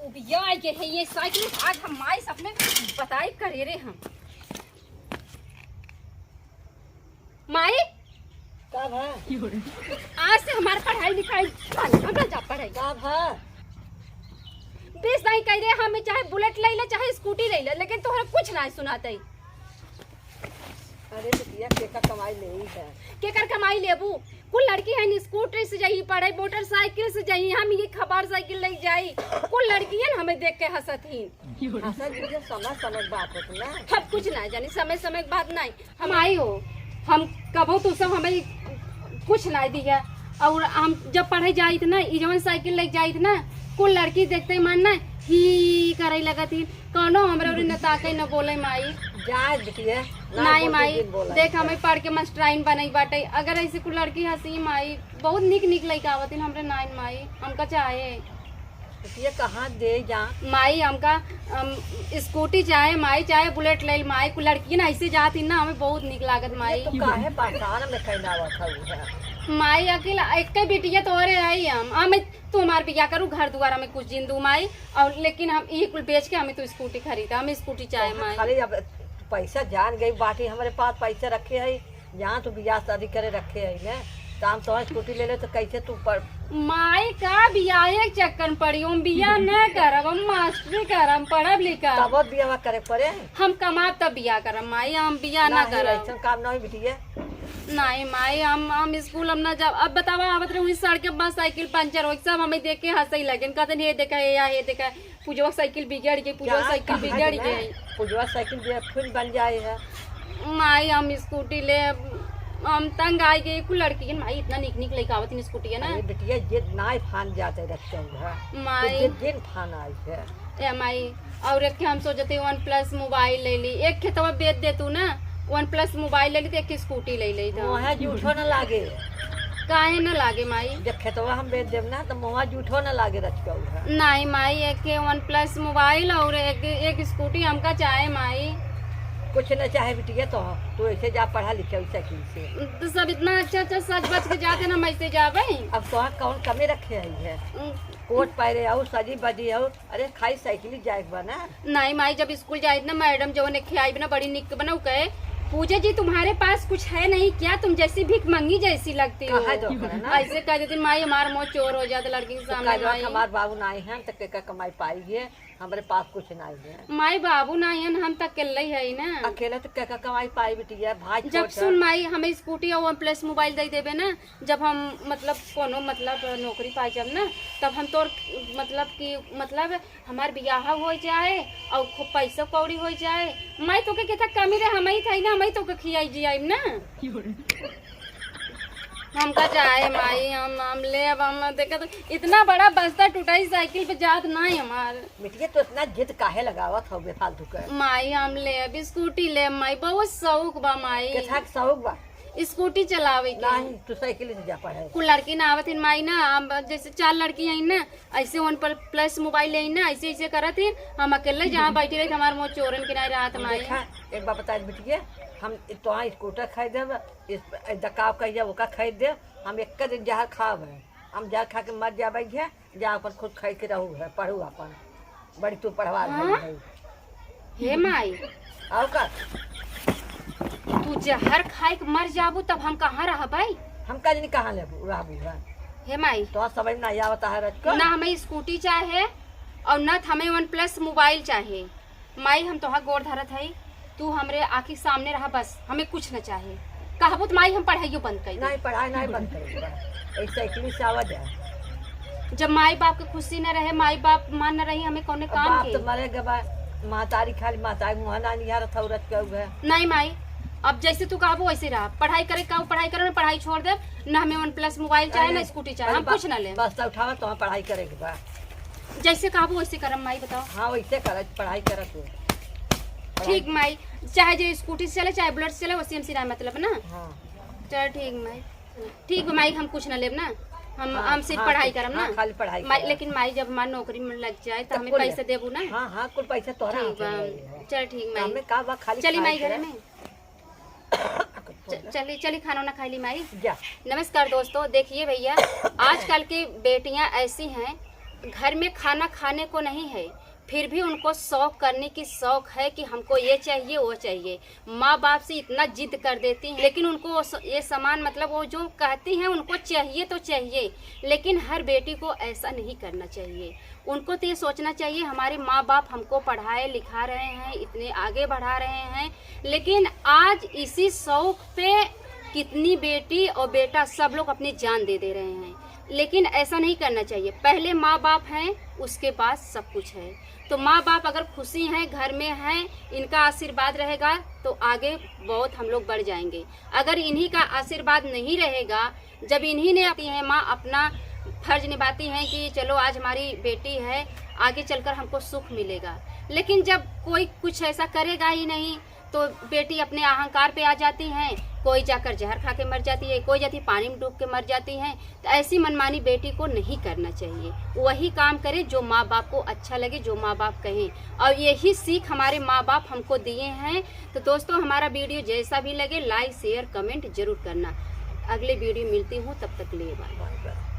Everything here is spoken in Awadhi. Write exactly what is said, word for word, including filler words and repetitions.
उबिया आइ गए है ये साइकिल, आज हम माई सब में बताई करे रे हम। माई, का भा? आज से हमार पढ़ाई लिखाई बंद, हम ना जा पढ़ाई। का भा? बीस दाई कह रहे, हमें चाहे बुलेट ले ले, चाहे स्कूटी ले ले, लेकिन तोहरा कुछ ना सुनाते। अरे बिटिया, केकर कमाई लेई है? केकर कमाई लेबू? कुल लड़की हैं, स्कूटी से जाई पढ़े, मोटरसाइकिल से जाई, हम ये खबार साइकिल ले जाई। कुल लड़कियन हमें देख के हंसत ही। हंसत बिटिया, समय समय के बात होत ना। हम कुछ ना जानी, समय समय के बात नहीं। हम आई हो, हम कबो तू सब हमें कुछ ना दिया। और हम जब पढ़े जाइत ना, ई जवन साइकिल लेके जाइत ना, कुल लड़की देखते ही मन ना ही करे लगत ही, कौनो हमरे ओरी न ताके न बोले माई। जा बिटिया, ना नहीं बोलती माई, दिन बोला देख, इनका। हमें पढ़ के मास्टराइन बनई बाटे। अगर ऐसे कुल लड़की हंसी माई, बहुत निक निक लइका आवत इन हमरे नाइन माई, हमका चाहे। बिटिया, कहाँ दे जा? माई, हमका, अम, स्कूटी चाहे माई, चाहे बुलेट ले माई। कुल लड़की ना ऐसे जात इन ना, हमें बहुत निक लागत माई। तो काहे परेशान में कैला आवत हऊ है? माई, अकेला एक बिटिया तोहरे आई हम, हमें तू हमार बियाह करू, घर दुआर हमें कुछ जिन दू माई, और लेकिन हम ई कुल बेच के हमें तू स्कूटी खरीदा, हमें स्कूटी चाहे तोहार माई। खाली अब पैसा जान गई बाटी, हमरे पास पैसा रखे है, जहाँ तू बियाह शादी करे रखे है ने, तो हम तोहार स्कूटी ले ले तो कैसे तू पढ़। माई का बियाहे के चक्कर में पड़ी, हम बियाह न करब, हम मास्टरी करब, पढ़ब लिखब। तब बियाह करे पड़े। हम कमाब तब बियाह करब माई, हम बियाह ना नहीं, करब। ऐसन काम नहीं बिटिया। नहीं माई, हम, हम स्कूल हम ना जाब। अब बतावा, आवत रहे वही सड़के पर साइकिल पंचर हो, सब हमें देख के हंसई लगेन, कहते ये देखा, ये या, ये देखा, पूजवा साइकिल बिगड़ गई, पूजवा क्या साइकिल कहा बिगड़ है ना? गई। पूजवा साइकिल भी खून बन जाए है। माई, हम स्कूटी ले, हम तंग आ गए। कुल लड़की के माई इतना निक निक लेके आवत इन स्कूटी है ना। अरे बिटिया, जिद नाई फान जाते रखते हैं, माई। तो जिद दिन फान आई है। ए माई, और एक हम सोचते वन प्लस मोबाइल ले ली, एक खेतवा बेच दे तू ना, वन प्लस मोबाइल ले ली तो एक स्कूटी ले ली तो। मोहा जूठो न लागे। काहे न लागे माई? जब खेतवा हम बेच देब ना तो मोहा जूठो न लागे रचकऊ है। नहीं माई, एक के वन प्लस मोबाइल और एक, एक स्कूटी हमका चाहे माई। कुछ न चाहे बिटिया, तो तू ऐसे जा पढ़ा लिखे साइकिल से। तो सब इतना अच्छा अच्छा सज बज के जाते ना, हम ऐसे जाबे। अब तोहार कौन कमी रखे है? कोट पहरे आऊ, सजी बजी आऊ, अरे खाई साइकिल जाए के बा ना। नहीं माई, जब स्कूल जाए ना मैडम जवन एक आइब ना बड़ी निक बना, उ कहे, "पूजा जी तुम्हारे पास कुछ है नहीं क्या? तुम जैसी भीख मंगी जैसी लगती हो।" कहा दो करे ना। ऐसे कह देती माई, हमार मुंह चोर हो जाता लड़की के तो सामने कह दो माई। हमार बाबू ना आए हैं तो केकर कमाई पाई है, हमारे पास कुछ नहीं है। माई बाबू ना आए हैं, हम तो अकेले ही है ना। अकेले तो केकर कमाई पाई बिटिया, भाई जब छोट सुन है। माई, हमें स्कूटी और वन प्लस मोबाइल दे देबे ना, जब हम मतलब कोनो मतलब नौकरी पाई जब ना, तब हम तोर मतलब कि मतलब हमार बियाह हो जाए और खूब पैसा कौड़ी हो जाए। माई तोके कितना कमी रहे, हम ही था ना, हम ही तोके खियाई जियाई ना। हमका चाहे माई, हम हम ले अब हम देखा तो इतना बड़ा बस्ता टूटाई साइकिल पे जात ना है हमार। बिटिया, तो इतना जिद काहे लगावत हो बेफालतू के? माई हम ले अब स्कूटी ले माई, बहुत शौक बा माई। केथा के शौक बा? स्कूटी चलावे के। नहीं, तू साइकिल से जा पढ़े। कुल लड़की ना आवत हिन माई ना, हम जैसे चार लड़की हैं ना, ऐसे वन प्लस मोबाइल ले ना, ऐसे ऐसे करत हिन, हम अकेले जहाँ बैठी रही हमार मुँह चोरन के नहीं रहत माई। देखा, एक बात बता दे बिटिया, हम तोहाँ स्कूटर खरीद देब, इस दकाव कहिया ओका खरीद देब, हम एक दिन जहर खाब है, हम जहर खा के मर जाबे है, जा अपन खुद खाई के रहू है, पढ़ू अपन, बड़ी तू पढ़वा रही हाँ? है। हे माई, और का? तू जहर खाई के मर जाबू तब हम कहाँ रहबै? हम का जानी कहाँ लेबू, रहबू है? हे माई, तो समझ में नहीं आवता है रचको। ना हमें स्कूटी चाहे और ना हमें वन प्लस मोबाइल चाहे। माई, हम तोहार गोड़ धरत हई, तू हमरे आँखी के सामने रहा बस, हमें कुछ न चाहे। कहबू त माई, हम पढ़ाइयो बंद कर देब। नहीं, पढ़ाई नहीं बंद करेगी बा। ऐसे साइकिल से आवा जा। जब माई बाप के खुशी न रहे, माई बाप मान न रही, हमें कौने अब काम बाप के? तो मरे गए बा, महतारी खाली महतारी मुँह ना निहारत औरत के हुए। नहीं माई, अब जैसे तू कहबू वैसे रहा। पढ़ाई करे का, पढ़ाई करे, पढ़ाई छोड़ देब, न हमें वन प्लस मोबाइल चाहे, नहीं, न नहीं, स्कूटी चाहे, हम बस, कुछ न लेब। बस तो उठावा, तो हम पढ़ाई करेगी बा। जैसे कहबू वैसे करम माई, बताओ। हाँ, वैसे कर, पढ़ाई करत हो। पढ़ाई ठीक माई, चाहे जे स्कूटी से चले, चाहे बुलेट से चले, वैसे हमसे ना मतलब ना। हाँ। चल ठीक माई, ठीक बा माई, हम कुछ ना लेब ना, हम, हाँ, हम सिर्फ हाँ, पढ़ाई कुछ, करम ना। हाँ, खाली पढ़ाई माई, करम। लेकिन माई जब हमार नौकरी में लग जाए तो तब हमें कुल पैसा ले। देबू ना? हाँ, हाँ, कुल पैसा तोहरा ठीक हाथ में बा, रही है। चल ठीक माई। हमें का बा, खाली चली पढ़ाई माई घर करम। में। च-, चली, चली खाना वाना खाई ली माई। जा। नमस्कार दोस्तों, देखिए भैया, आजकल की बेटियां ऐसी हैं, घर में खाना खाने को नहीं है, फिर भी उनको शौक करने की शौक है कि हमको ये चाहिए, वो चाहिए। माँ बाप से इतना जिद कर देती हैं, लेकिन उनको वो स-, ये सामान, मतलब, वो जो कहती हैं, उनको चाहिए तो चाहिए, लेकिन हर बेटी को ऐसा नहीं करना चाहिए। उनको तो ये सोचना चाहिए, हमारे माँ बाप हमको पढ़ाए लिखा रहे हैं, इतने आगे बढ़ा रहे हैं, लेकिन आज इसी शौक पे कितनी बेटी और बेटा, सब लोग अपनी जान दे दे रहे हैं। लेकिन ऐसा नहीं करना चाहिए। पहले माँ बाप हैं, उसके बाद सब कुछ है। तो माँ बाप अगर खुशी हैं, घर में हैं, इनका आशीर्वाद रहेगा, तो आगे बहुत हम लोग बढ़ जाएंगे। अगर इन्हीं का आशीर्वाद नहीं रहेगा, जब इन्हीं ने, आती हैं माँ, अपना फर्ज निभाती हैं कि चलो, आज हमारी बेटी है, आगे चलकर हमको सुख मिलेगा, लेकिन जब कोई कुछ ऐसा करेगा ही नहीं, तो बेटी अपने अहंकार पे आ जाती हैं, कोई जाकर जहर खा के मर जाती है, कोई जाती पानी में डूब के मर जाती हैं। तो ऐसी मनमानी बेटी को नहीं करना चाहिए। वही काम करे जो माँ बाप को अच्छा लगे, जो माँ बाप कहें, और यही सीख हमारे माँ बाप हमको दिए हैं। तो दोस्तों, हमारा वीडियो जैसा भी लगे, लाइक, शेयर, कमेंट जरूर करना। अगले वीडियो मिलती हूँ, तब तक लिए बाय।